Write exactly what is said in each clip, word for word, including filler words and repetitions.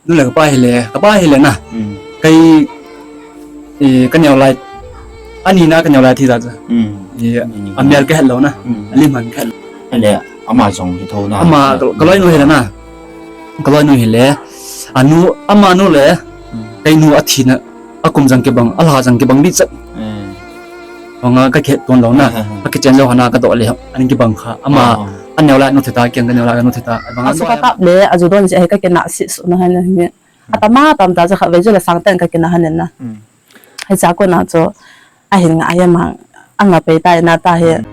Nu le kapa hile, kapa hile na. Hmm. Kei, eh, ka neo lai, ani na ka neo lai thi ta chu. Hmm. Eh, ani na. Amel ka het lou na. Hmm. Alim han ka het lou. Hele, ama jong hi tho na. Ama, ka, ka loinu hile na. Ka loinu hile. Anu, ama nu le. Hmm. Kei nu athi na. Akum jang kibang, alha jang kibang di chat. Hmm. Hong a ka khet ton lou na. Hmm. Ka kichen jou hana ka doh le. Ani kibang kha. Ama, oh, aneo lai nu thi ta, kiang ka neo lai nu thi ta. Abang a asa ka tap le, aju don je ka kena si su na han na. Atama tam ta cha kha ve chu la sang ten ka kina hanen na. Hmm. Hai cha ko na chu ahin nga ya ma anga pe ta na ta he. Hmm.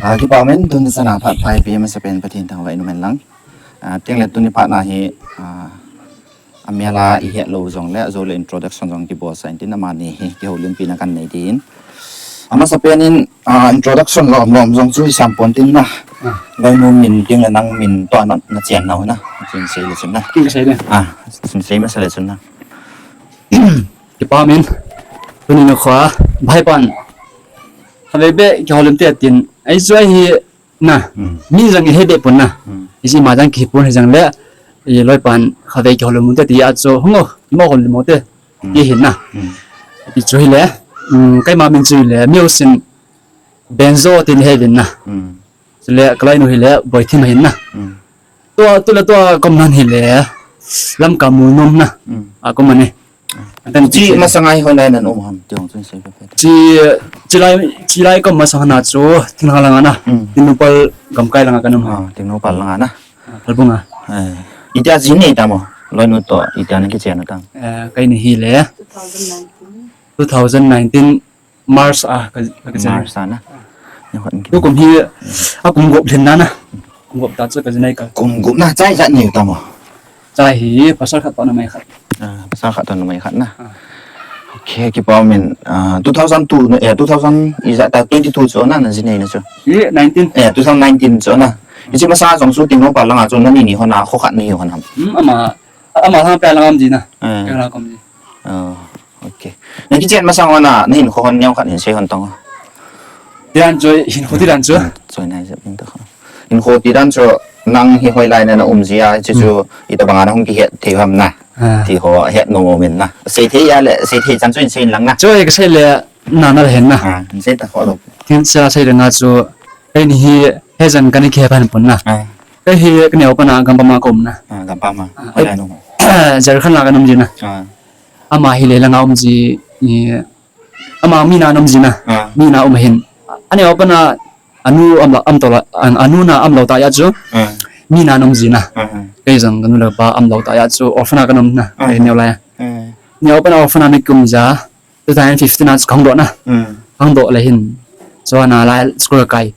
Ah, kipa umin, tuni sana phat pha ipi masapen Pathen thangvah in um hen lang. Ah, teng le tuni phat na hi, ah, amel a i het lou jong le, jou le introduction jong kibol sa in tin amani hi, kihoulimpi na kan nei din. Amasapen in, ah, introduction lom lom jong chu i sam pon tin na. Ah. Loinu min teng le nang min toh na, na chen nau na. Chin sei le chun na. Chin sei le. Ah, chin sei masa le chun na. Kipa umin. Tuni na kho a. Bhai pan. Kha ve be kihoulim te tin. Ai chu ahi na. Hmm. Mi jang i he be pon na. Hmm. I si ma jang ki pon he jang le. I loi pan kha ve kihoulim te ti a chu. Hung o. I mo houlim mo te. Hmm. Ki hin na. Hmm. Ti chu hi le. Hmm, kei ma min chu hi le. Miu sin. Benzo tin he vin na. Hmm. Chule ka loinu hi le Boithim hin na. Hmm. Tua, tu le tua kom nan hi le Lamka Mulnom na. Hmm. A kom ani. Hmm. Atan chi chi masang ai hon ai nan um ham, ti hong chun sei pe pe. Chi, chi lai, chi lai kom masang na chu, Thinglhang langa na. Hmm. Tingnopal gamkai langa kan um. Ah, Tingnopal langa na. Ah, Phalbung a. Eh, itia ji nei ta mo, loinu to, itia na kichen na tang. Eh, kei ni hi le. Two thousand nineteen. Two thousand nineteen. March a, ka, ka, ka March a na. Ni hon ki. Tu kum hi, a kum gup lhin na na. Kum gup ta chu ka jinai ka. Kum gup na chai jat ni ta mo. Chai hi, pasal khat toh numei khat. Ah, pasal khat toh numei khat na. Ah. Okay, kipa umin, ah, two thousand two, eh, two thousand, i jat ta twenty-two chu na, na jinai na chu. Hi, nineteen. Eh, two thousand nineteen chu na. Hichi masa jong chu Tingnopal langa chu na ni ni hon a, kho khat ni hon ham. Hmm, ama, ama langa pa langa um ji na. Eh. Ka langa um ji. Oh. Okay. Na kichen masang hon a, na hinkho hon neo khat hin sei hon tong. Tidan chu, hinkho tidan chu. Hmm, choi nai jep in ta kho. Hinkho tidan chu, nang hi hoilai na na um ji a, chu chu, hmm, itobang a na hung kihet thei ham na. Ah. Ti ho het nom um in na. Sei thei a le, sei thei chan chu in sei in lang na. Choi ka sei le, na na le hen na. Ah, in sei ta kho lo. Tin sei la sei le nga chu, kei ni hi, he jan ka ni kihe pan pon na. Ah. Kei hi, ka neo pa na, gampam a ka um na. Ah, gampam a. Ah, hoilai no. Jharkhand la ka um ji na. Ah. Ama hi le langa um ji, i, ama mi na um ji na. Ah. Mi na um hin. Ani opa na anu am la, am to la, an, anu na am lo ta ya chu. Ah. Mi na um ji na. Ah, ah. Kei jong ka nu le pa am lo ta ya chu. Orphan a ka um na. Ah. Kei neo la ya. Ah. Ni opa na orphan a ni kum ja. Two thousand fifteen a chu ka hung doh na. Hmm. Ka hung doh le hin. Chu ana lai school kai.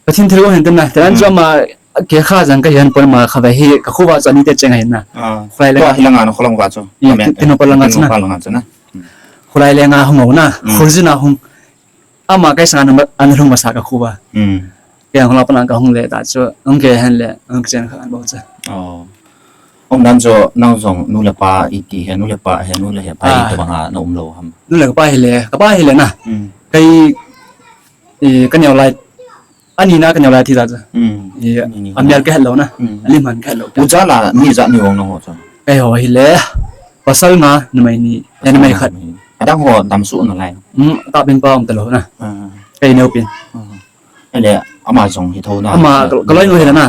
Pathen thilgon hin tin na, tidan chu ama kei kha jang ka hihen pon ma kha ve hi ka kho va chu ani te cheng hin na. Ah. Khulai le. Tua hi langa na kho lang va chu. Ye, amen. Ti-, Tingnopal langa chu na. Tingnopal langa chu na. Hmm. Khulai le nga hung o na, hmm, khul jin a hung. Ama kei sanga na ma, an hung masa ka kho va. Hmm. Kei hung la pa lang ka hung le ta chu, hung kei hen le, hung chen kha an bo chu. Oh. Om dan chu, nang jong nu le pa iti he, nu le pa he, nu le he pa, ah, itobang a na um lo ham. Nu le pa hi le, ka pa hi le na. Hmm. Kei I, ka neo lai, ani na ka neo lai thi ta chu. Hmm. I, ani ni amel ka het lou na. Hmm. Alim han ka het lou. U cha la mi jat ni hong na ho chu. Kei ho hi le, pasal nga, numei ni, eh, numei khat. Adang ho dam su na lai. Hmm, ta pin pa um ta lou na. Ah. Kei neo pin. Ah. Ele, ama jong hi tho na. Ama, ka, ka loinu hi le na.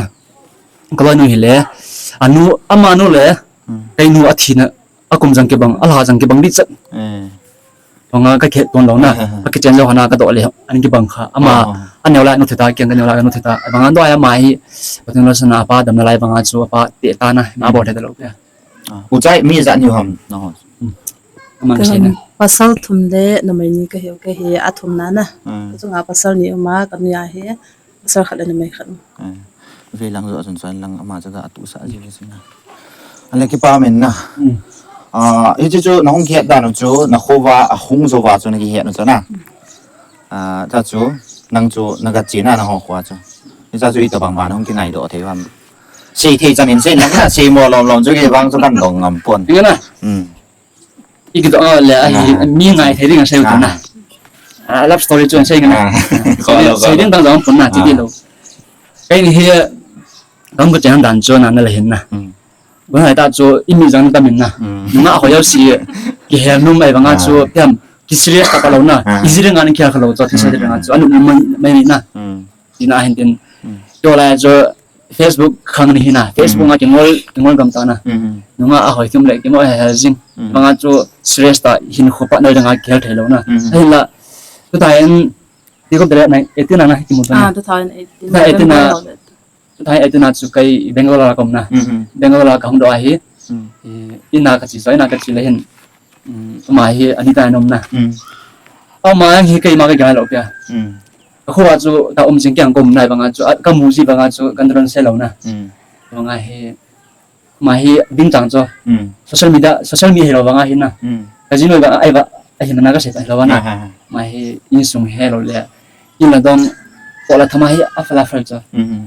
Ka loinu hi le, anu, ama nu le, hmm, kei nu athi na. Akum jang kibang, alha jang kibang di chat. Eh. Hong a ka khet ton lou na. Eh, eh, eh. Ka kichen jou hana ka doh le, ani kibang kha. Ama, oh, aneo lai nu thi ta, kiang ka neo lai nu thi ta. Abang a doh a ama hi, Pathen lungset na apa, dam na lai bang a chu apa, te ta na, na bol the ta lou te. Ah. U chai, mi jat ni ham, na ho. Hmm. Ama ka sei na. Pasal thum le, numei ni ka hiu ka hi, athum na na. Hmm. Ka chunga pasal ni uma, ka mi a hi. Pasal khat le numei khat. Eh, vei lang jo chun chun lang ama chu ka atu sa ji le chun na. Ale kipa men na. Hmm. Ah, hiche chu na hung kihet dan u chu na kho va a hung jo va chu na kihet u chu na. Hmm. Ah, ta chu, nang chu, na ka china na ho khua chu. Ni cha chu i ta bang ba nang kinai do thei ham. Sei thei chan in sei nang na sei mo lom lom chu ke bang chu kan dong ngam pon. Ina. Hmm. I ki do le a hi mi ngai thei ding a sei u na. Ah, love story chu sei ngam. Sei ding dang jong pon na ti di lo. Kei ni hi kang ko chen dan chu na na le hin na. Hmm. Bang hai ta chu i mi jang ta min na. Hmm. Nunga ho yau si ki hel num ai banga chu piam ki serious ta ka lo na. Ah. I jiri ngan ki hel ka lo chu ti sa de banga chu anu mai mai na. Hmm. Ina hin tin. Hmm. To la chu Facebook khang ni hi na. Facebook nga ki ngol ki ngol gam ta na. Hmm. Nunga a hoi thum le ki mo hel jing. Hmm. Banga chu serious ta hin kho pa na dang a ki hel thei lo na. Hmm. Hin la tu ta en ti ko bere na eighteen na ki mu ta na. Ah, two thousand eighteen. Na eighteen na. Thai eighteen na chu kei Bangalore a ka um na. Mhm. Bangalore a ka hung doh ahi. Mm. Eh, ina ka chi, so ina ka chi le hin. Mm, ama hi ani ta nom na. Mm. Ama hi kei ma ka ga lo pia. Mm. Ka khua chu ka um jing kiang ka um nai banga chu, a, ka mu ji banga chu kan ron se lo na. Mm. Banga hi, ama hi ding chang chu. Mm. Social media, social media hi lo banga hi na. Mm. Ka ji noi banga ai ba, ai hi na ka se ta lo banga. Ha, ha, ha. Ama hi insung he lo le. In la dong, ko la thama hi a fala fal chu. Mm.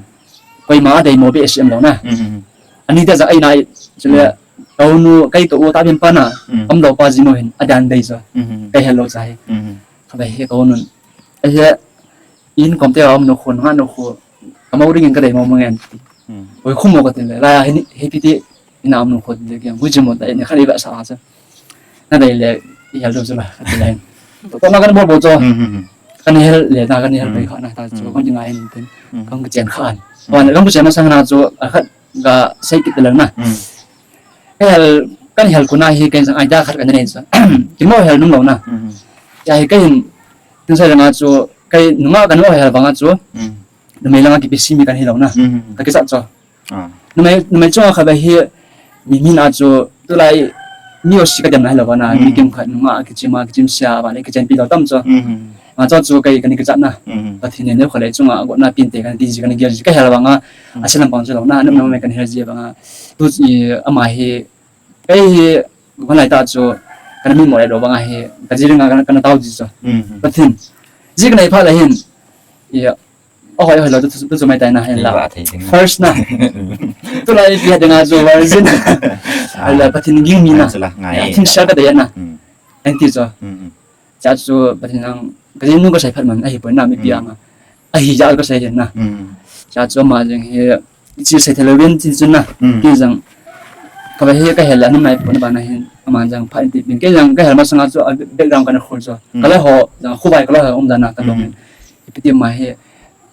Koima a dei mo be S M lo na. Mhm. Ani te ja ai nai, chule, mm, ka u nu, kei ka u ta bin pa na, mm, am lo pa ji mo hin, a dan dei jo. Mhm. Kei hello cha hi. Mhm. Kha bai hi ka u nun. Ai he, in kom te am nu khun, nga nu khu, ka mo ring in ka dei mo mo ngen. Mm. Oi khu mo ka tin le, la ya hi ni, hi pi ti, ina am nu khu le kiang, hu ji mo ta, ni kha dei ba sa cha. Na dei le, i hel do chu la, ka ti le. To na kan bol bol chu. Mhm, mhm. Kan hel le na, kan hel bai kha na ta chu, mm, kan ti ngai in tin. Mm. Kan ka chen kha an. Mm. Wan kan ka chen ma sang na chu, a khat ka sei kit le na. Mm. Ka hel, kan hel ku na hi kan sang ai da khat kan nei chu. Ki mo hel nung lo na. Mm. Ya hi ka hin, tin sai na chu, kai nunga kan mo hel banga chu. Mm. Numei langa ki pi si mi kan hi lo na. Mm. Ka ki sa chu. Ah. Numei, numei chunga kha ba hi, mi, mi na chu, tulai, mi o si ka dem na hi lo ba na, mm, mi kim khat nunga, kichim a, kichim sia ba le, kichen pi lo tam chu. Mhm. Ma chu chu kai, kani kichat na. Mhm. Pathen in ne kho le chunga, go na pin te, kani ti ji, kani gel ji, ka hel ba nga, mm, a silam pang chu lo na, num na me kani hel ji ba nga. Tu, i, ama hi, kai hi, ban lai ta chu, kani mi mo le lo ba nga hi, ka ji ring a, kani, kani tau ji chu. Mhm. Pathen. Ji kani pha le hin, i, Ahoi, ahoi, lo tu, tu, tu mai tai na, hen la. First na. Tu la ipi ha dinga chu virgin. Ah. Hala Pathen ging mi na. Chu la, ngai. Thim sia ka dei na. Mm. Anti chu. Mm, mm. Cha chu Pathen ang, ka nu ka sai phat man, ahi poi na mi pi ang. Ahi ja ka sai hen na. Mm. Cha chu ama jeng hi, chi sai thelo ven chi chu na. Mm. Ki jang. Ka ba hi ka hel la, ni mai pon ba na hin. Ama jang phat ti pin. Ki jang ka hel ma sanga chu, a background ka na khol chu. Mm. Ka la ho, jang khu bai ka la ho, um da na ka dong. Mm. Ipi ti ma hi.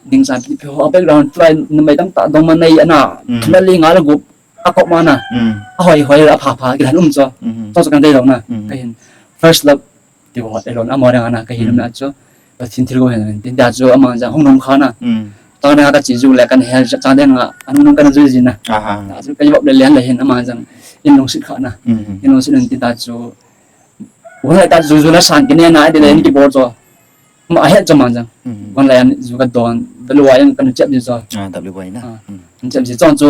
Ding chan pi ho background tlai numei tam ta dong ma nei ana. Mm. Thum le li nga le gup a kop ma na. Mm. A hoi hoi a pha pha ki han um cho. Mm. Cho cho kan dei lo na. Mm. Ka hin first love ti ho e lo na mo dang ana ka hin, mm, na cho. Pathen thil ko hin tin da cho ama jang hung nom kha na. Mm. Chang dang ka chi ju le kan hel chang dang a hung nom kan ju ji na. Aha. Da cho ka yop le len le hin ama jang in long sit kha na. Mm. In long sit nan ti da cho. Wala ta ju ju la san ki ne na de le ni ki bol cho. Ma a het cho man jang. Mm. Kon la yan ju ka don, da lu wa yan kan chep ji cho. Ah, da lu wa na. Ah. Mm. Kan chep ji cho cho,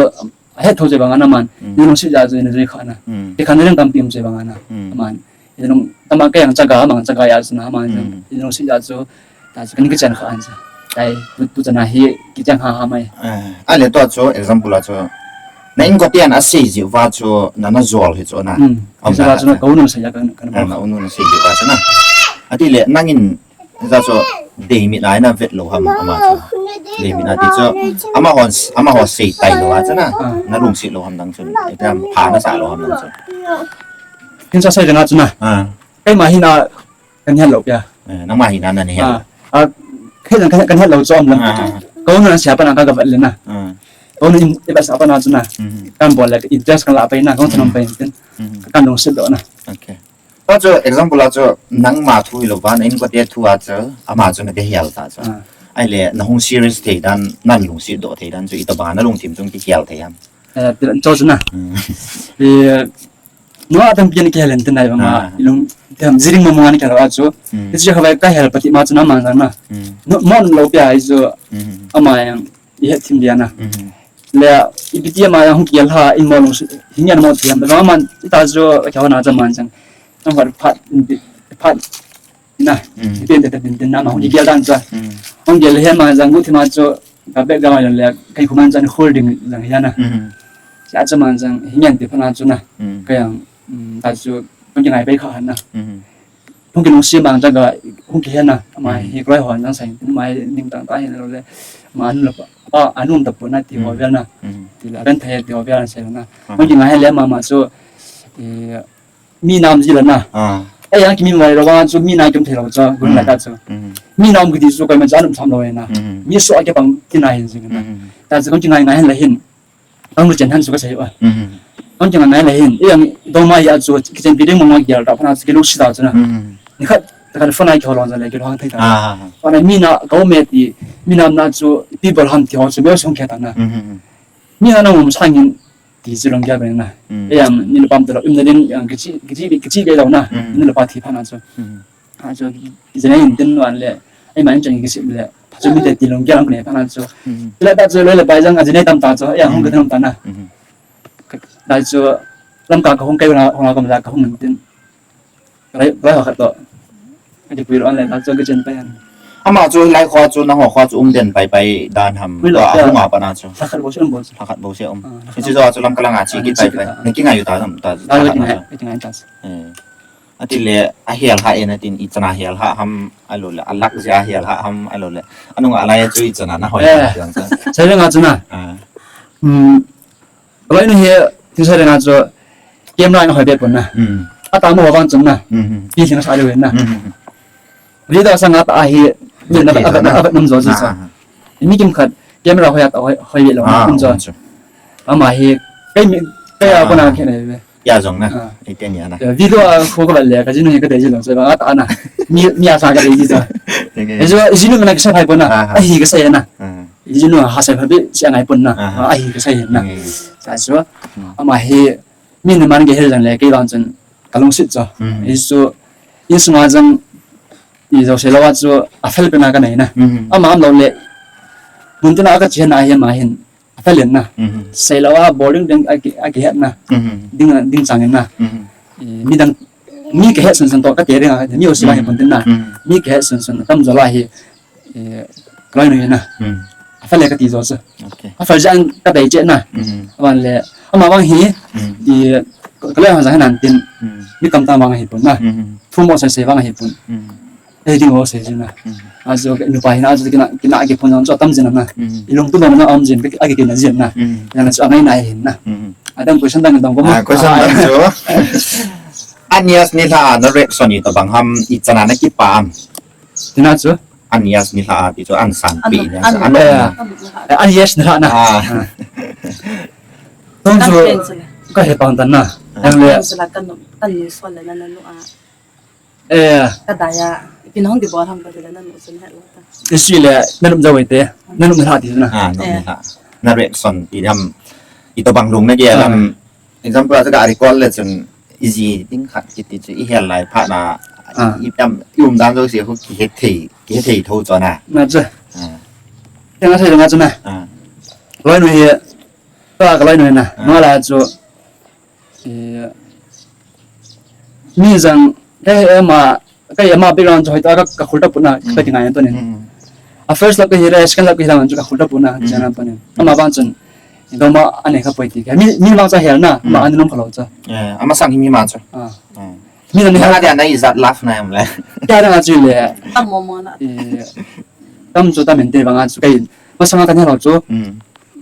a het tho je bang ana man. Mm. Ni long si ja ju ni ju kha na. Mm. Ti khan ring tam pim je bang ana. Mm. Man. Ni long tam ka yang cha ga, mang cha ga ya na man jang. Mm. Ni long si ja cho. Ta cho kan ki chan kha an cha. Tai tu, tu cha na hi ki chan ha ha mai. Ah, a le to cho example a cho. Na in ko tian a sei ji wa cho na na jol hi cho na. Mm. Am sei wa cho na ko no sei ya kan kan. Ah, na un no sei ji wa cho na. A ti le nang in Za chu, dei mit a ina vet lo ham, ama chu. Dei mit a ti chu, ama hon, ama ho sei tai lo a chu na. Ah. Na lungset lo ham dang chun. Itam pha na sa lo ham dang chun. Kin sa sai dang a chu na. Ah. Keima hi na kan hel lo pia. Eh, nangma hi na na ni hel. Ah. Ah, kei dang kan, kan hel lo chu um lang. Ah. Ko na sia pa na ka ka vet le na. Ah. Ko na in, i ba sa pa na chu na. Mhm. Kan bol le, i dress kan la pa na, ko thanom pa in. Mhm. Kan lungset lo na. Okay. Ta chu example a chu nangma thu hilou va, na inkote thu a chu ama chu na kihel ta chu. Ah. Ahile na hung serious thei dan, na lungset doh thei dan chu itobang a na lungthim chung kihel thei ham? Eh, chu chu na. Hmm. Eh, nua tang pian kihel en tin nai ba ma, ah, ilung, tem ziring mo mo an kihel a chu. Hmm. Chu kha vai ka hel pati ma chu na man na. Hmm. No, mon lo pia i chu. Hmm. Ama yang i het thim dia na. Mhm. Le, ipi ti ama hung kiel ha, in mo lungset, hin yan mo ti ham, ba man, ita chu, ka hona cha man chang. Nang hot phat, phat, Na. Mm. Ipi ente te tin tin na ma hung kigel dan chu. Mm. Hung gel le hi ama jang guthi ma chu ka background le kai khu man chan hol ding jang hi na. Mm. Cha cha man jang hi ngen ti pha na chu na. Mm. Ka yang, mm, ta chu hung kingai pai kha han na. Mm. Hung kinung sim bang jang ka hung kihen na. Ama Mm. hi koi hon jang sai ama hi ning tang ta hin lo le. Ama anu la pa, a, anu ta pu na ti ho Mm. vel na. Mm. Ti la ben thai ti ho vel sai na. Mm. Hung kingai le ama ma chu, eh, mi nam ji la na. Ah. Ei, ang kimi mai lo wa chu mi na kim thei lo chu, gun la Mm. ta chu. Mm. Mi nam kiti chu koi man cha num tham lo na. Mm. Mi so a ke pang ti na hin jing na. Mm. Ta chu kong kingai ngai hen la hin. Kong lu chen han chu ka sei wa. Mm. Kong kingai ngai la hin. Ei, ang do ma ya chu kitchen building mo mo gel ta pha na chu ki lu si ta chu na. Mm. Ni khat, ta khat phone ai ki ho long ja le ki lo hang thei ta. Ah. Pha na mi na ka me ti, mi nam na chu people ham ti ho chu me song ke ta na. Mm. Mi na na um sang in ti chu long gel ben na. Mm. Ei, ang ni lu pam ta lo, im na din, ang kichi, kichi, kichi ke lo na. Mm. Ni lu pa thi pha na chu. Mm. A chu, jene in tin wan le, ei man chang ki sip le, chu mi te ti long gel ang ne pha na chu. Mm. Ti la ta chu le le pai jang a jene tam ta chu, ei, ang hung ka Mm. tham ta na. Mm. Ta chu, lam ka ka hung kai na, hung la ka ma ka hung tin. Rai, rai ha khat to. Ka ti pui lo an le ta chu ka chen pai an. Ama chu lai kho chu na ho kho chu um den pai pai dan ham. Pui lo Wa ta. Hung a pa na chu. Lha khat bo se um bo chu. Lha khat bo se um. Ah, lha Ni khat chu bo. Chu lam ka la nga chi Ah, ki chi tai ki pai. ta. Ni ki ngai yu ta ham ta. Ah, Lha ki ngai, khat na chu. Ki ngai ta chu. Eh. Ati le a hel ha en atin i chana hel ha ham a lo le a lak ja hel ha ham a lo le. Anung a lai chu i chana na hoi Eh. ha jang sa. Sa le nga chu na. Ah. Hmm. Loi nu hi, tin sa le nga chu. Camera na hoi be pon na. Hmm. A ta mo vang chun na. Hmm. Pi sin sa le wen na. Hmm. Video sa nga ta a hi. Ni na Okay, ba na. Ba nam jo ji sa. Ah. Mi kim khat. Camera hoi a ta hoi, hoi be lo na. Ah, Kun jo. um, chu. Ama hi. Kai mi, kai a Ah. ko na ke ne be. Ya jong na. Ah. Ite ni ana. Ya, video a ko ko le ka jinu ka te jinu se ba ta na. Mi, mi a sa ka te ji sa. Enge. Ejo jinu na ka sa phai pon na. Ah, ah. Ahi ka sa na. Ah. Jinu ha sa phai be si angai pon na. Ah. Ahi ka sa na. Enge. Sa so. Hmm. Ama hi mi ni man ke hel jang le ke bang chun ka lungsit cho. Hmm. Isu, isu ma jang i jo se lawa chu a fel pe na ka nei na. Hmm. Ama am lo le. Mun te na ka chi na hi ma hin. A fel in na. Mhm. Sei lo a boring ding a ki, a kihet na. Mhm. Ding, ding chang in na. Mhm. Eh, mi dang, mi kihet sun sun to ka te ring a, mi o si ba hi Mhm. pon tin na. Mhm. Mi kihet sun sun tam jo la hi, eh, kloi no hi na. Mhm. A fel le ka ti jo sa. Okay. A fel jan ka dei che na. Mhm. Aban le, ama bang hi, Mhm. i, ka le ha jang nan tin. Mhm. Mi kam ta bang hi pon na. Mhm. Fu mo sai sai bang hi pon. Mhm. Ei, ding ho sei jin na. Mm. Ajo ke nupa hin ajo kina, kina ke phone jong chu tam jin na. Mm. Ilung tu dong na am jin ke ake kina jin na. Mm. Yana chu angai na hin na. Mm. Adam question dang dong ko ma. Ah, question Ah, dang chu. Anias ni la na reaction ni to bang ham i chana na ki pa am. Tina chu. Anias ni la ti chu an san pi Anu, ni anu, sa anu. Eh, eh, Anias ni la na. Ah. Tong chu Kan pen chu. Ka he pang tan na. Ah. Yang le. Kan chu la kan nu, kan nu so le na na nu a. Eh. Ka daya, ipin hong kibol ham ka ti le na nu chun het lo ta. Isi le, na num jawai te, na num na ti na. Ah, na Eh. num na. Na reaction ti ham, ito bang lung na ke Ah. lam, example, sa ka recall le chun, iji ding khat kiti chu, i hel lai pha na, Ah. i tam, i um dan jo si hu ki het thei, ki het thei tho cho na. Na chu. Ah. Yang a thei nga chu na. Ah. Loi nu hi, ka ka loi nu na. Ah. Ma la chu, Eh, mi jang, ka he ama, ka he ama background chu hoita ka, ka khul ta puna, Mm. ka ti ngai to nin. Mm. A first love ka hi le, second love ka hi le, chu ka khul ta puna, Mm. jana to nin. Ama bang chun, doma ane ka poi ti ka. Mi, mi bang cha hel na, ma Mm. ani nom ka lo cha. Eh, ama sang hi mi ma cha. Ah. Mm. Mi na ni Ma ha ha. dia na i zat love na em le. Kya na chu le. Tam mo mo na. Eh, tam chu tam en te bang chu ka hi. Ma sang ka ni lo chu. Mm.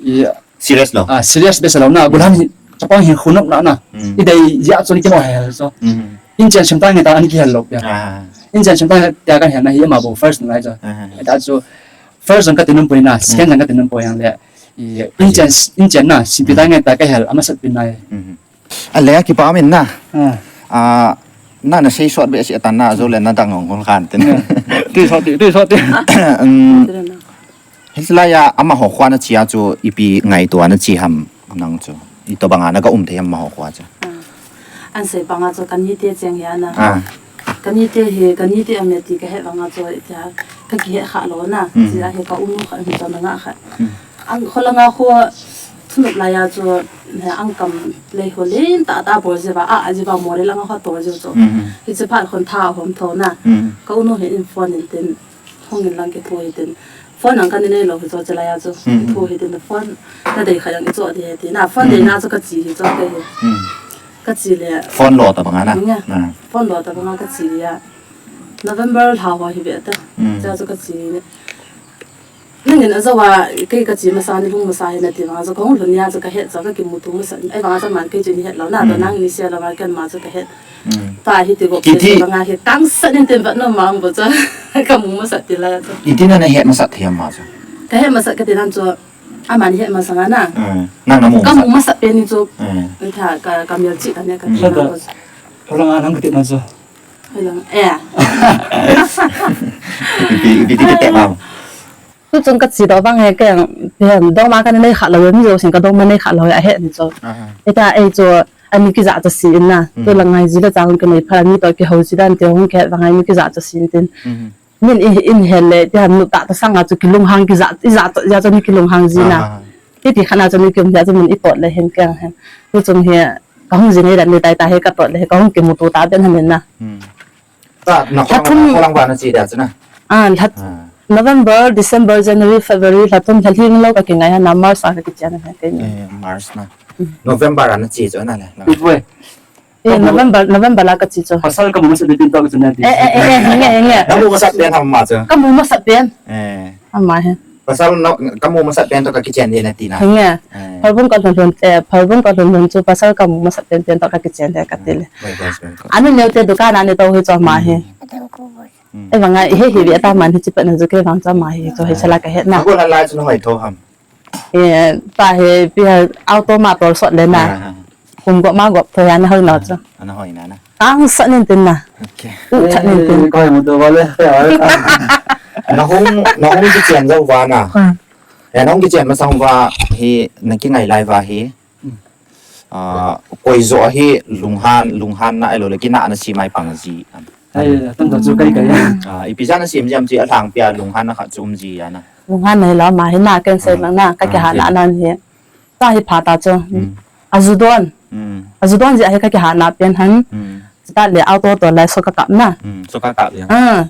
I Serious lo. Ah, serious besa lo na, gulam hi, chapang hi khunop na na. Mm. I dei ya chu ni kimo hel so. Mm. In chen sim ta nge ta ani ki hel lo ya. Ah. In chen sim ta nge ta kan hel na hi ma bo first na cha. Ah. Ta chu first jang ka tinum poi na, second Mm. jang ka tinum poi yang le. I in chen, in chen na, sim pi ta Mm. nge ta ka hel, ama sat pi na. Mm. A le ki pa min na. Ah. Ah, na na sei sot be si atan na, zo le na dang ngol khan tin. Ti so ti, ti so ti. Um, Hilai a amaho khua na chia chu ipi ngaito a na chi ham nang chu. Ito banga na ka um thei ham amaho khua chu. Ah. An sei banga chu kan ni te cheng hi ana. Ah. Kan ni te hi, kan ni te am ti ka he banga chu tia ka ki he kha lo na. Mm. Chia he ka um kha mi to na nga kha. Mm. An khola nga khu Nop lai a chu, he, angkam lei ho len tah tah bol jiu va, a, a jiu va mo le lang a ho to jiu chu. Mhm. Hiche phat khun tha hom tho na. Mhm. Ka u nu hin phone in tin, hung in lang kitho hi tin. Phone ang ka nei lou hi chu, chulai a chu. Mhm. Kitho hi tin, phone na dei kha jong i cho ding ahi ti na. Phone dei na chu ka che hi chu ka hi. Mhm. Ka che le. Phone lo ta banga na. Nga. Ah. Phone lo ta banga ka che le a. November lha ho hi ve ta. Mhm. Chua chu ka che le. Nangin ajou a, kei ka che masa ni lhung masa hi nati vang a chu, ka hung lhun nia chu ka het chu, ka kimuto masat. Ahivang a chu aman kei chu nei het lou na, to nang nei sei lou a, ken ma chu ka het. Mm. Pa hi ti gop kiti. Vang a hi tangsat in tin vat nom ma um bou chu. Ka mu masat ti lai a chu. Iti na na het masat thei am ma chu? Ka het masat ka ti nan chu, aman het masang a na. Mm. Nang na mu masat. Ka mu masat pen ni chu. Mm. Ka, ka, ka melchih ka ne ka ti na chu. Holang a nang ka ti na chu. Holang, eh. Ipi, ipi ti ka ti ma. Tuchung ka che doh vang hi kei, kei dongma ka nei kha lou, mi jousen ka dongma nei kha lou, a het ni chu. Aha. Hita ei chu, ani kija cha si in na. Mm. Tu lang ngai ji le chang ka nei pha, mi to kihou ji dan te hung kei vang ngai mi kija cha si in tin. Mhm. Min i, in hel le, ti han nu ta ta sang a chu kilunghang kija, ija cha, ja cha ni kilunghang ji na. Aha. Ti ti khan a chu ni kim ja chu min i tot le hin kei hin. Tuchung hi, ka hung ji nei dan ni tai ta hi ka tot le, ka hung kimuto ta ben han in na. Mm. Ta, na kholang, lha thum. Kholang vana che dia chu na. Ah, lha, ah. November, December, January, February, lha thum, lha li lou ka kingai a na March a ka kichen a kei ni. Eh, March na. Mm. November a na che chu na le. Ipoi. Eh, November, November la ka che chu. Pasal ka mu masat pen to ka chu na ti. Eh, eh, eh, eh, henge, henge. Na mu masat pen ham ma chu. Ka mu masat pen. Eh. Ama he. Pasal na, ka mu masat pen to ka kichen de na ti na. Henge. Eh. Phalgun ka lhun lhun, eh, Phalgun ka lhun lhun chu pasal ka mu masat pen pen to ka kichen de ka ti le. Wait, wait, wait. Anu neo te dukan a ni to hi chu ama he. Mm. Mm. Ahivang a hi hi ve ta man hi chi pa na chu kei vang chu ama he chu hi chala ka het na. Ka go la lai chu na hoi tho ham. Eh, pa he pi ha auto ma tol sot le na. Ah, ah. Kum gop ma gop tho ya na hoi na chu. Ana hoi na na. Tangsat in tin na. Okay. U that in tin. Eh, koi mu to ba le. Na hung, na hung kichen jou va na. Hmm. Eh, na hung kichen masang va hi, na kingai lai va hi. Hmm. Ah, koi jo hi lunghan, lunghan na ahilou le kina na si mai pang ji. Ai, tam ta chu kai kai. Ah, ipi ja na sim jam chi a lhang pia lunghan na khat chu um ji ya na. Lunghan na hi lou ma hi na ken sei lang na, ka kiha na nan hi. Ta hi pha ta chu. Mm. Aju don. Mm. Aju don jeh a hi ka kiha na pen han. Mm. Chutah le auto to le soka kap na. Mm, soka kap le. Ah.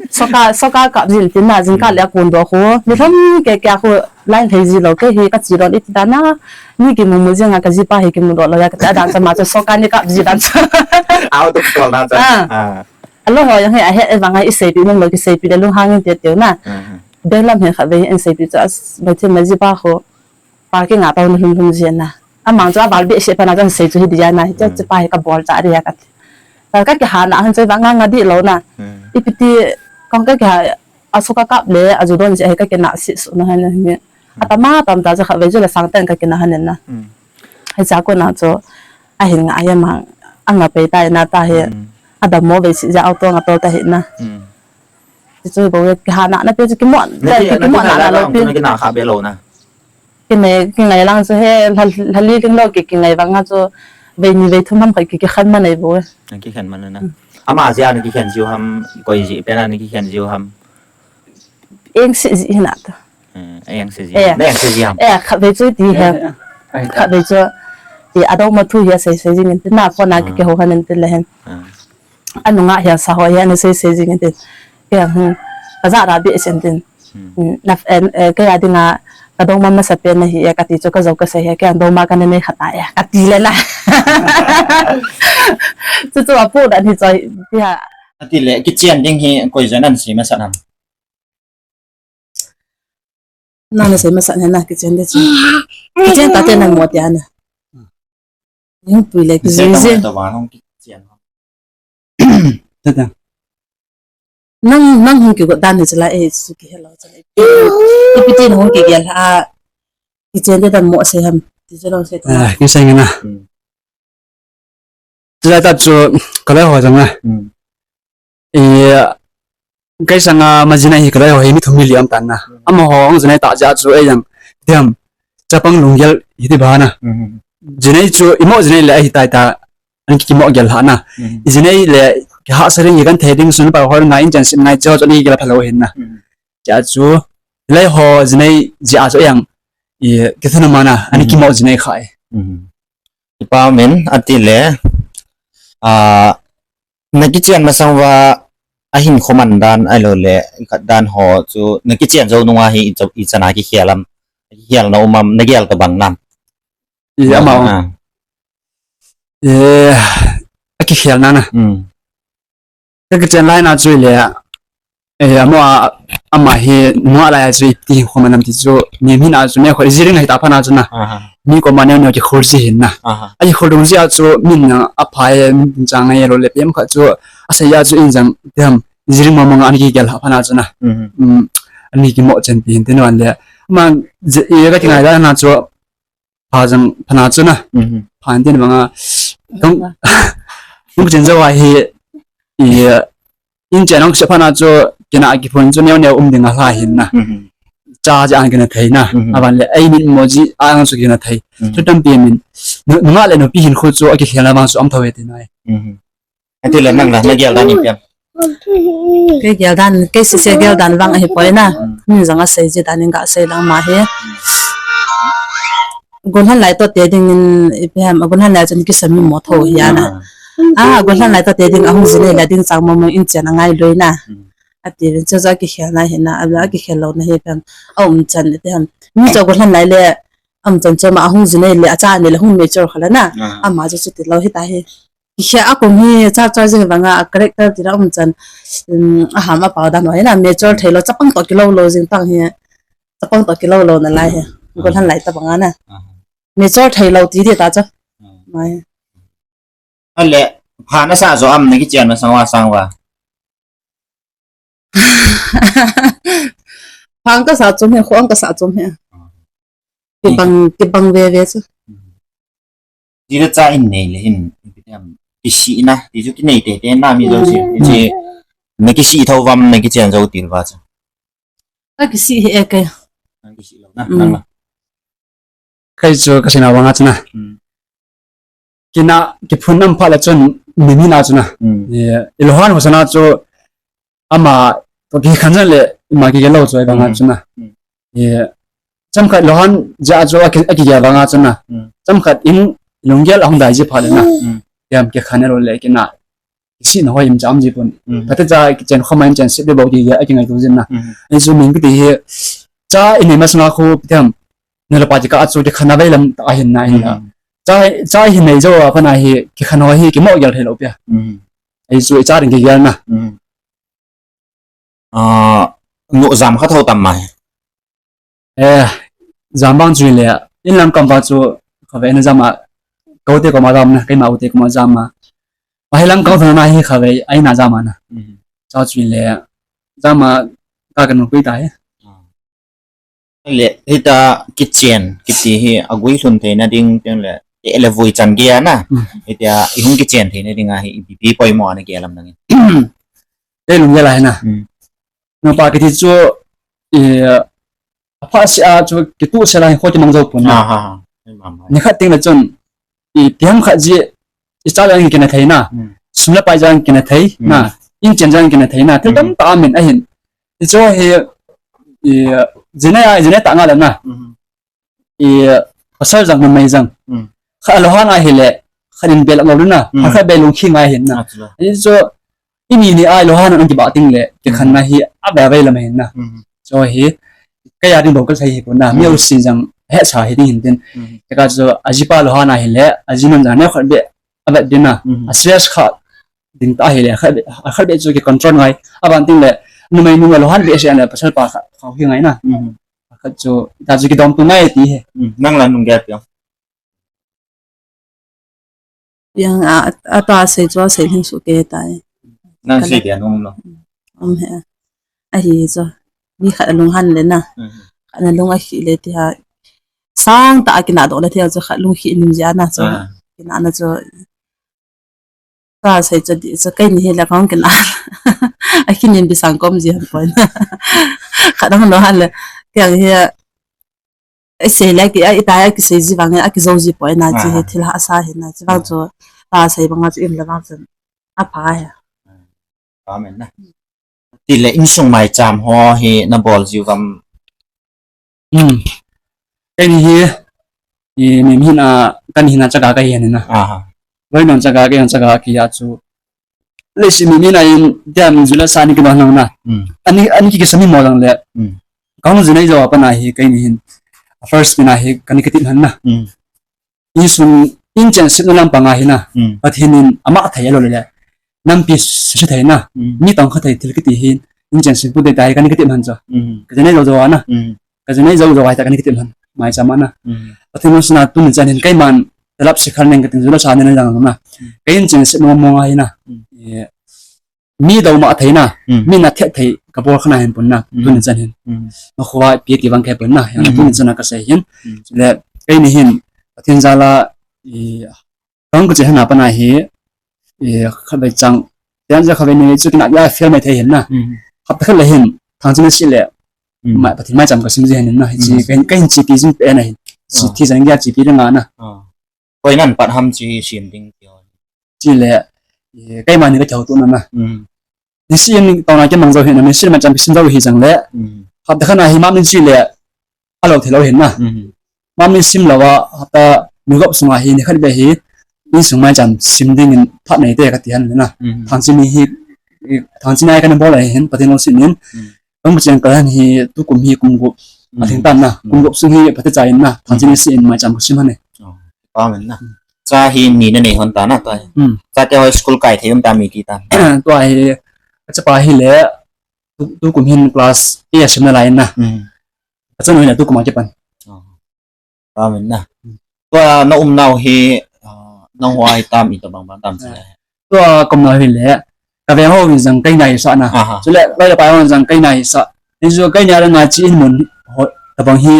Soka, soka kap jin tin na jingkah le a kon doh khu. Ni thum kei kei a khu line thei ji lou kei hi ka che don iti dan a. Ni kimu mu jing a ka jipa hi kimu doh lou a ka ti a dan chu ama chu soka ni kap ji dan chu. Auto kol na chu. Ah. Ah. Alou ho jong hi a het vang a i seipi nom lou ki seipi le lunghang in ti tiu na. Ah. Beng lam hi kha ve in seipi chu a s-, bai thim na jipa khu. Parking a tao na lhum lhum jin na. Amang chu aval behseh pa na chu asei chu hi dia na. Hiche, hmm, hiche pa hi ka bol cha dia ka ti. Ta ka kiha na han chu vang nga nga di lou na. Hmm. Ipi ti kong ka kiha a soka kap le aju don jeh hi ka kina si su na han ni. Hmm. Atama tam ta cha kha ve chu la sang ten ka kina han na. Hmm. Hicha kona chu ahin nga ya mang anga pei ta na ta hi. Hmm. Adammo ve si ja auto nga tol ta hi na. Hmm. Chu chu bou kiha na na pe chu kimo. Na ki, na kimo na na lou pe. Na kina kha be lou na. Kinei, kingai lang chu he, lha, lha li ding lou ki, kingai vang a chu, vei ni vei thum ham khat ki, kikhen man nei bou e. Kikhen man na. Hmm. Ama jeh a na kikhen jiu ham, koi jeh pen a na kikhen jiu ham. Eng se ji hi na ta. Hmm, eng se ji. Eh. Na eng se ji ham. Eh, khatvei chu ti he. Eh, eh. Khatvei chu, ti adongma thu hi asei sei jing in tin na, phone a ki, ah, kihou han in tin le hen. Ah. Anunga hi asa ho hi ana sei sei jing in tin. Kei, hmm, ka ja ra behseh in tin. Hmm. Hmm, na, eh, eh, kei a dinga ka dongma masa pen na hi e ka ti chu ka jou ka sei hi, kei a dongma ka nei nei kha ta e ka ti le na. Chu chu apu dan hi chu hi ha. Ati le, kichen ding hi koi jan an sei masa nam. Nang na sei masa na na kichen de chu. Kichen ta te nang mo te ana. Hung pui le kijui jeng. Tata. Nang, nang hung kigot dan ni chu la, eh, chu kihe lou chu la. Ipi ti na hung kigel a, kichen te dan mo sei ham, ti chu lou sei ta. Ah, kisei nge na. Hmm. Chu la ta chu, ka loi ho jong na. Hmm. Eh, kei sanga ma jinei hi ka loi ho hi mi thum mi li um tan na. Hmm. Amaho hung jinei ta jeh chu ei jang, tiam, chapang lunggel hi ti ba na. Hmm. Jinei chu, imo jinei le ahi tai ta, an ki, kimo gel lha na. Hmm. Jinei le, kihahsa ding, kikan thei ding, sun pa hol ngai, in chan sim ngai, chu chu ni gel phalou hin na. Hmm. Chea chu, lei ho jinei jeh a chu ei jang, i, kithuna mana, ani kimo jin ai khai. Ipa min, ati le, a, na kichen masang uva, ahin khoman dan, ai lo le, khat dan ho, chu, na kichen jou nunga hi, i, i chana kikhel am, kikhel na um am, na gel ta bang nam. I, ama. Ah. Eh, a kikhel na na. Ka kichen lai na chu le, eh, ama, ama hi, nunga lai chu, ti khoman am ti chu, mi, mi na chu, me kho, i jiring hai ta pha na chu na. Mi koma neo neo kikhol ji hin na. A kikhol dung ji a chu, min na, a pha e, min chang e lo le, pem kha chu, a sei a chu, in jang, ti ham, jiring ma ma nga, ani kigel ha pha na chu na. Um, ani kimo chen pi hin, ti na le. Ma, je, i ka kingai lai na chu, pha jang pha na chu na. Pha hin tin banga. Tung, tung chen jo a hi, i, in chen ong se pha na chu, kina kiphun chu neo neo um ding a hla hin na. Cha ja an kina thei na. Aban le, ai min mo ji, a ang chu kina thei. Chu tam pi min. Nu, nu nga le nu pi hin khu chu, a kikhel na bang chu am tho e ti nai. Ati le nang la, na gel dan in pian. Kei gel dan, kei sese gel dan vang ahi poi na. Min jang a sei ji dan in ga sei lang ma hi. Gunhan lai to te ding in, ipi ham, gunhan lai chun kisam mi mo tho hi ana. Ah, gunhan lai to te ding ahung ji nei la ding chang mo mo in chen a ngai lui na. Ati vin chu chu a kikhel na hi na, a la kikhel lo na hi pem. A um chan ipi ham. Mi chu gunhan lai le, a um chan chu ma ahung ji nei le, a cha nei le hung mature kha la na. Ama chu chu ti lo hi ta hi. Kikhel a kum hi cha cha jing vanga a character ti la um chan, um, a ham a pau dan ho hi na, mature thei lo, chapang to kilo lo jing tang hi, chapang to kilo lo na lai hi, gunhan lai ta banga na. Mature thei lo ti ti ta cha. Mai. Ale, pha na sa jo am na kichen masang uva sang uva. Phang ka sa chom he, khong ka sa chom he. Kibang, kibang ve ve chu. Ti le cha in nei le hin, ipi ti ham, kisih na, ti chu kinei tei tei na mi jo si. Ti na kisih tho vam, na kichen jo ti va chu. Ka kisih he e kei. Na kisih lo na, nang na. Kei chu ka sina vanga chu na. Kina, kiphun nam pha le chun, mi mi na chu na. I, i lo han ho sa na chu, ama, to kikhen jan le, ima kigel lo chu, ai vanga chu na. I, chomkhat lo han ja chu, a ki, a kigel vanga chu na. Chomkhat in, lunggel ahung dai ji pha le na. Yam kikhen lo le, kina, kisih na ho im jam ji pon. Pha te cha kichen khoma in chen sip le bou kigel, a kingai tu jin na. Ai chu min kiti hi, cha in nei masanga khu, pi te ham, nu le pa ti ka a chu kikhen a vei lam ta ahin na hin na. Cha, cha hin nei jo a pha na hi, kikhen ho hi, kimo gel thei lo pia. Ai chu i cha ding kigel na. Ah, nu jam kha tho tam mai. Eh, jam bang chu le, in lam kam va chu, kha ve na jam a, ko te koma jam na, keima u te koma jam a. Ahi lam kam va na hi kha ve, ai na jam a na. Cha chu le, jam a, ka ka nu kui ta hi. Le, hita kichen, kiti hi, a gui lhun theina ding, tiang le, e le vui chan ge na. Hita, i hung kichen theina ding a hi, i bi bi poimo ana ge lam dang. Te lung ge la hi na. Nupa kiti chu, i, a pha se a chu, kitu se la hi, kho kimang jo pon na. Ni khat ting le chun, i, tiang khat ji, i cha jang kina thei na. Sum le pai jang kina thei na. In chen jang kina thei na. Thil tam ta min ahin. I chu hi, i, jine a, jine ta nga le na. I, pasal jang, numei jang. Kha lo han a hi le, kha in bel ngau na. Kha kha bel lung khi ngai hin na. I chu, i ni ni ai lo han a nang kiba ting le, kikhen na hi, a ba bai lam hin na. Chu hi, ka ya ding bou ka sai hi pon na. Mi u si jang, he sa hi ding hin tin. Ka chu, a ji pa lo han a hi le, a ji nun jang ne khat be, a vet ding na, a stress kha ding ta hi le, a khat be, a khat be chu ki control ngai. A ban ting le, numei nu lo han be se an le, pasal pa kha, kha hi ngai na. A khat chu, ta chu ki dom tu ngai ti he. Nang la nung ge piang. Piang a, a ta sei chu a sei hin su ke ta e. Nang sei dia nung lo. Um he. A hi chu. Mi khat a lung han le na. Khat a lung a khi le ti ha. Sang ta a kina do le ti ha chu khat lung khi nim jia na chu. Kina na chu. Ka sei chu di chu kei ni hi la kong kina. A khi nim bi sang kom ji han pon. Khat a lung han le. Tiang hi a, i sei le ki, a, i ta a ki sei ji vang a ki jo ji poi na chi hi thil ha sa hi na chi vang chu. Ta sei bang a chu im le vang chu. A pha he. Amen na. Ti le insung mai cham ho hi na bol jiu vam. Hmm. Kei ni hi, i, mi, mi hin a, kan hin a chaga ka hi na. Aha. Loi non chaga, kei non chaga ki a chu. Leiset mi, mi na in, diam jula sa ni ki don na. Mm. Ani, ani ki kisami mo lang le. Mm. Kang jina i jo apa na hi, kei ni hin. First mi na hi, kan ki tip han na. Mm. Insung, in chen sip na lam panga hi na. Mm. Pathen in ama thei a lo le le. Nampi su, su thei na. Mm. Mi tong kha thei thil kiti hin. In chen sip pu de tai kan ki tip han cho. Mm. Ka jina i jo jo na. Mm. Ka jina i jo jo ai ta kan ki tip han. Mai cha ma na. Mm. Pathen in suna tun chan hin kei man. Talap sikhar neng ka tin jula sa ni na jang na. Mm. Kei in chen sip mo mo ai na. Mm. Ye. Mi do ma thei na, mm, mi na thet thei ka bol khana hin pun na, mm, tuni chan hin. Mm. Ma khuwa pi ti vang khe pun na, yang, mm, tuni chan a ka sei hin. Mm. Le, kei ni hin, Pathen jal a, i, kang ku che hana pa na hi, i, kha bai chang, tian ja kha bai ni chu kina ya fail mai thei hin na. Mm. Hap ta kha le hin, thang chin si le, mm, ma Pathen mai cham ka sim ji hin na, chi, mm, kei, kei hin chi pi jing pe na hin. Chi, ah, thi jang ya chi pi le nga na. Ah. Koi nan pat ham chi sim ding ti ho. Chi le, eh, kei mani ka chau tu na na. Mm. Ni si ni tau na ke mang jo hin na, ni si ma cham sim jo hi jang le. Mm. Hap da khana hi ma min chi le, a lo the lo hin na. Mm. Ma min sim lo wa, hap ta ni gop sung a hi, ni khat be hi, ni sung mai cham sim ding in phat nei te ka ti han na. Mm. Thang chi ni hi, eh, thang chi nai ka na bol a hin, Pathen lo si nin. Mm. Kang bu chiang ka han hi, tu kum hi, kum gup. Mm. A thing tan na, kum, mm, gup sung hi, phat te cha in na, thang chi ni si in mai cham ka sim han ne. Oh. Pa men na. Mm. Cha hi ni na nei hon ta na, tua hi. Mm. Cha te hoi school kai thei um ta mi ti ta. Tua hi, ka chapa hi le, tu, tu kum hin class eight a sim na lai na. Mm. Ka chanu hi le tu kum a kipan. Oh. Pa men na. Mm. Tua na um nau hi, ah, nang hoi tam i ta bang bang tam sa. Ah. Tua kum nau hi le, ka ve ho hin jang kei nai sa na. Aha. Chu le, lai le pa ho jang kei nai sa. Ni ju kei nai le na chi in mun ho, ta bang hi,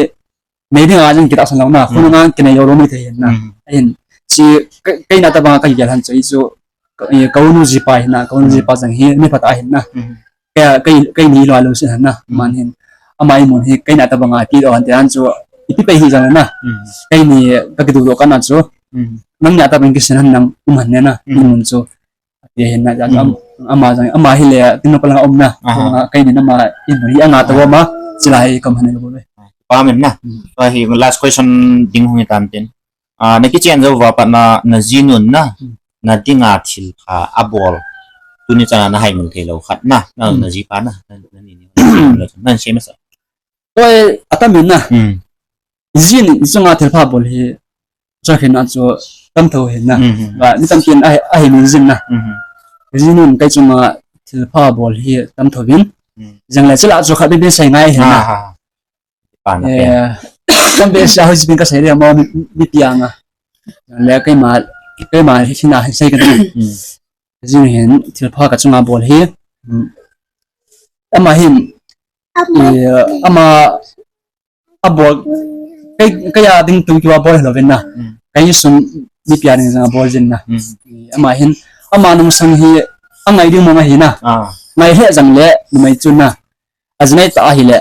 Nei ding a jing kita san lo na, mm, khun ngang kinei lo lo mai thei hin na. Mm. Ahin, chi, kei, kei na ta bang ka gel han chu, i chu, ka, i, ka unu jipa hin na, ka unu, mm, jipa jang hi, mi phat a hin na. Mm. Kei, kei, kei ni lo lo sin han na, mm, man hin. Ama i mun hi, kei na ta bang a ti lo han te han chu, i ti pe hi jang na. Mm. Kei ni ka kidu lo ka na chu. Mm. Nang na ta bang kisin han nang um han ne na, mm, i mun chu. Ati hin na, jang, mm, am-, ama jang, ama hi le, tin no palang um na. Aha. Ko nga, kei ni na ma, in hi anga to, ah, ma, sila hi kam han lo le. Pa men na. Mm. Pa hi last question ding hung tam tin. Ah, na kichen jo va pa na, na jinun na. Mm. Na dinga thil pha a bol. Tuni chan a na hai mun thei lo khat na. Na, mm, na jipa na. Na, na ni ni. Na sei masa. Oi, atam hin na. Mm. Jin, jin a thil pha bol hi, cha khin a chu tam tho hin na. Mm, mm. Ba, ni tam tin a, a hin jin na. Mm, mm. Jin in kei chunga thil pha bol hi tam tho vin. Mm. Jang le chila chu kha bi bi sai ngai hin na. Ah, ha. Pa na pe. Eh, tam be sa ho jin ka sai le mo mi, mi piang a. Le kei ma, kei ma hi na sai ka. Mm. Jin hin thil pha ka chunga bol hi. Mm. Ama hin, eh, ama a bol, kei, kei a ding tu kiwa bol lo vin na. Mm. Kei sum mi pia ding jang a bol jin na. Mm. Eh, ama hin, ama nung sang hi, a ngai ding mo ngai hi na. Ah. Ngai he jang le, ni mai chun na. A jinai ta a hi le,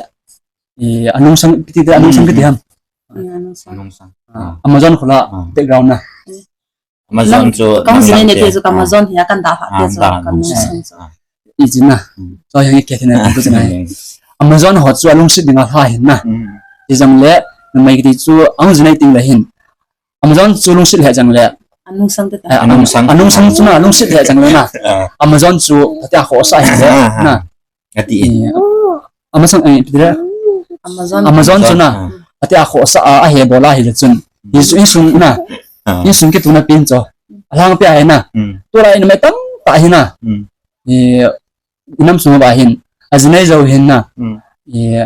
eh, a nung sang, kiti te, a nung sang, mm, kiti ham. Mm, a nung sang. A nung sang. Ah, ah. Amazon khula, ah, background na. Mm. Amazon chu kang jin ne te chu, ah, Amazon hi a kan da ha te chu, kan da ha, kan sang chu. Ah. I jin na. Hmm. So yang ke thina tu jin na. Hmm. Amazon ho chu a lungset ding a lha hin na. Hmm. I jang le, na mai kiti chu ang jin nai ting le hin. Amazon chu lungset le jang le. A nung sang te ta. Eh, a nung sang. A nung sang chu na, lungset le jang le na. Ah. Amazon chu phatea khosa hin le, ah, ah, na. Ati e. Eh, amasang, eh, pidira. Amazon. Amazon chu na. Ah. Phatea khosa a, a he bol a hi le chun. Hi chu insung na. Ah. Insung kituna pin chu. A lang pia hi na. Hmm. Tulai in mai tam ta hi na. Hmm. Eh, inam sung ba hin. A jinai jo hin na. Hmm. Eh,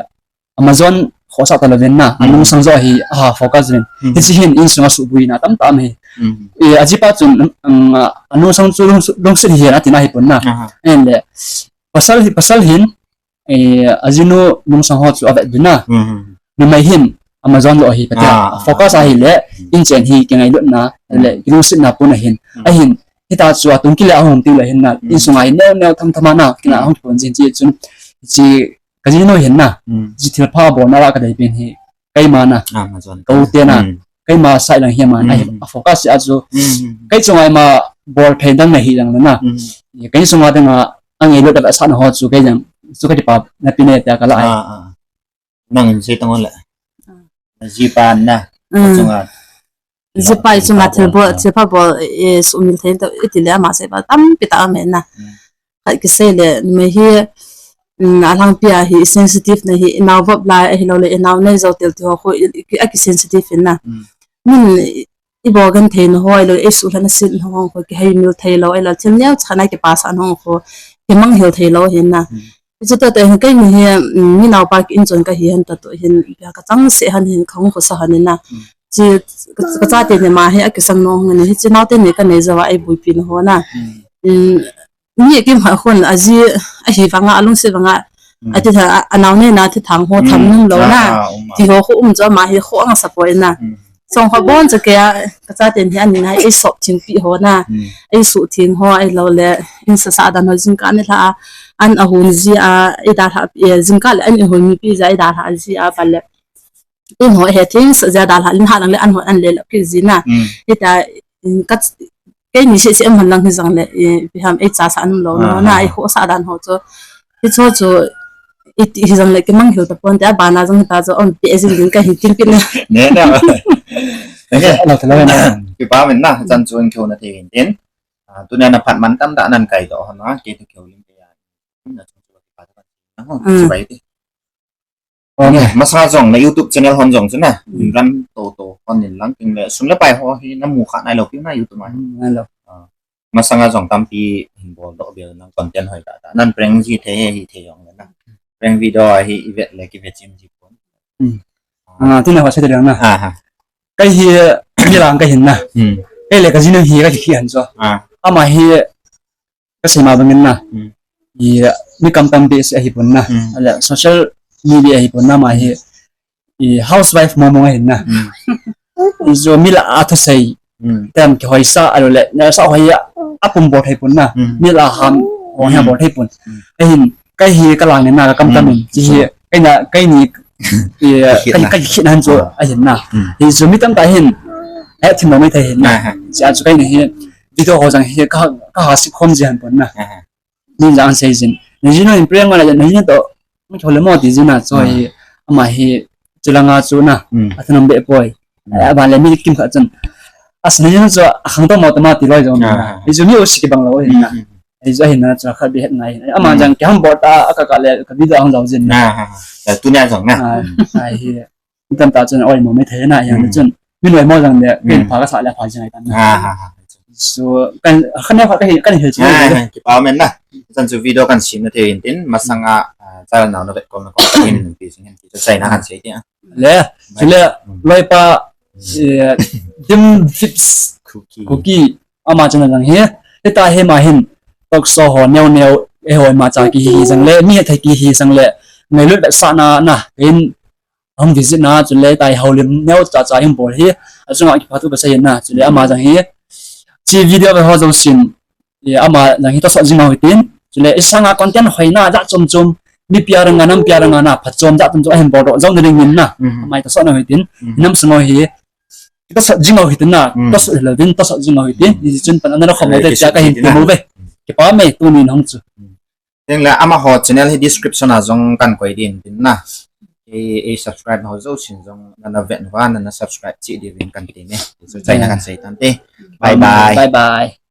Amazon khosa ta lo vin na. Hmm. A nung sang jo hi a ha focus vin. Hmm. Hichi hin insung a subui na tam tam hi. Hmm. Eh, a jipa chun, um, a nung sang chu lung, lungset hi na ti na hi pun na. Aha. En le. Pasal hi, pasal hin, eh, a jinu nung sang ho chu a vet ding na. Hmm. Numei hin, Amazon lo hi, phatea, ah, focus a hi le, hmm, in chen hi, kingailut na, hmm, le, kilungset na pun a hin. Hmm. A hin, hita chu a tung kile a hung tiu le hin na, hmm, insung a hin neo neo tham tham a na, kina, hmm, hung pun jin chi chun, chi, ka jinu hin na, hmm, chi thil pha bol na la ka dei pin hi, keima na, ah, Amazon. Ka u te na, hmm, keima sai lang hi ma, hmm, a hi, a focus a chu, hmm, kei chunga ima bol thei dang na hi lang na, hmm, kei chunga dang a, a ngailut a sa na ho chu, kei jang, chu ka ti pa, na pi ne ta ka la ai. Ah, ah. Nang in sei tang le. Ah. Jipa na. Mm. Jipa i chunga thilbol, thilpha bol, eh, sumil thei to, iti le ama sei ba tampi ta amen na. Mm. Khat kisei le, numei hi, mm, alhangpi a hi, sensitive na hi, inao vop lai, ahilou le, inao nei jou tel ti ho khu, i, i, aki sensitive in na. Mm. Min, i, i bol gan thei na ho, ahilou le, i suhlan a sin na ho khu, kihei mil thei lou, ahilou, thil neo cha na kipasah na ho khu, kimang hil thei lou hin na. Mm. Hichu toh toh hin keini hi, mm, mi naopa ki inchon kahi hen toh toh hin, bia kachang seh hen hin, kahung khosa hen na. Mm. Chi, ka, kachate ni ma hi akisang nom hen, hichi naote ni kanei jou a eibuipi na ho na. Mm. Mm, mi kim ha khun aji, ahi vanga, alungset vanga, mm, ati tha, a, anao nei na thi thang ho tham, mm, nom lou na. Ah, ah, um, ah. Ti ho khu um chu ama hi khu anga sa poi na. Mm. Song kho bon cha kei a, kachate ni ani na, eisop thingpi ho na. Mm. Eisuh thing ho, ahilou le, in sasa dan ho jingkah ni lha a, an ahun ji a, eidalha, eh, jingkah le an ihun mipi ja eidalha ji a, pa le. In ho he thing sa ja dalha, lin ha lang le an ho an le lap ki ji na. Mm. Hita, in ka, keini seh seh am han lang hi jong le, eh, ipi ham eicha sa nom lou na, ah, na, ah, eikhosa dan ho chu. Hichu chu, iti hi jong le kimang hil tapon te, abana jong hita chu, um, pe jing ding kahi tin kin. Ne na. Ne. Alo, alo, ne. Kipa men na, chan chu in keu na thei hin tin. Ah, tunia na phat man tam tah nan kai doh hon na, kei toh keu lim te ya. Na chung chu kipa ta. Na ho, mm, chibai te. Okay. Masanga jong na YouTube channel hon jong chu na, mm, ran to to hon in lang ting le, sum le pai ho hi na mu kha nai lou pi na YouTube ma. Mm, nai lou. Ah. Masanga jong tampi hin bol doh bel nang content hoi tah tah. Nan prank ji thei hi thei jong le na. Prank video hi i vet le ki vet chim ji pon. Hmm. Ah, tuna ho sei te na. Ha, ha. Kei hi mi lang ka hin na. Hmm. Kei le ka jinu hi ka kikhen chu. Ah. Ama hi ka sei ma bangin na. Hmm. I mi kam tam beh seh ahi pon na. Hmm. Ale social media ahi pon na ama hi. I housewife mong mong ahin na. Mm. Chu mi lah a thusei. Mm. Tem kihoisa, ahilou le, nasa hoi a, apum bol thei pon na. Mm. Mi lah a ham, hoi a, mm, bol thei pon. Mm. Ahin, kei hi ka lang ni na, ka kam tam in. Mm. Chi hi, so, kei na, keini, i, kei, kei khit na han chu, ah, ahin na. Mm. Hichu mi tam tah hin, hethem lou mai thei hin na. Ah, ah. Chia chu keini hi, video ho jong hi, ka, ka ha sip khom ji han pon na. Ah, ah. Min jong sei jin. Najinu in prank ma la jin, najinu toh, mi thole mo ti jin na, chu hi, ah, ama hi, chu langa chu na, mm, athanom beh poi. Mm. Eh, aban le mi kim khat chun. Asa najinu chu, akhang toh mo toh ma ti loi jong na. Ah. Hichu mi u si kibang lou hin na. Mm, mm, mm. Hichu ahin na chu khat beh het ngai hin. Ama, mm, jong kiham bol ta, aka ka le, ka video ang jong jin na. Ah, ah, ah. Eh, tunia jong na. Ah, mm, ah, hi. Tam tah chun oi mo mai thei na, yang, mm, chun. Min oi mo jong le, mm, pen pha ka sa le pha jing ai tam na. Ah, ah, ah. So, kan, kan ne pha ka hi, kan hi chu. Ah, ah, kipa men na. Chan chu video kan sim na thei hin tin, masanga, ah, channel nao na vet kom na kom hin pi sing hin ti chu chai na kan sei ti a. Le, bye. Chule, mm, loipa, eh, Dim Vips Kuki. Kuki. Ama channel jong hi, hita hi ama hin, talk show ho neo neo, eiho ima cha kihi hi jong le, mi hethei kihi jong le, ngailut vetsahna na, hin, hung visit na, chule tai houlim neo cha cha hin bol hi, achunga kipa thu kasei na, chule ama jong hi, chi video ve ho jousen, i ama jong hi tosot jing u hitin, chule isanga content hoina jat chom chom, mipi a ranga nampi a ranga na, phachom jat chom chom ahin bol doh jou na ding in na, mhm, ama hi tosot na u hitin, mhm, hinam sung u hi, tosot jing u hitin na, mm, tosot hilou vin, tosot jing u hitin, mm, hichun pan ana khom u te tia kahin ti mo ve. Kipa me tunin hung chu. Mm. Tin le amaho channel hi description a jong kan koi din tin na. Ei, ei subscribe ho jousen jong nana vet uva, nana subscribe cheh diuvin kan ti ne. Chu chai na kan sei tan te. Bye bye. Bye bye.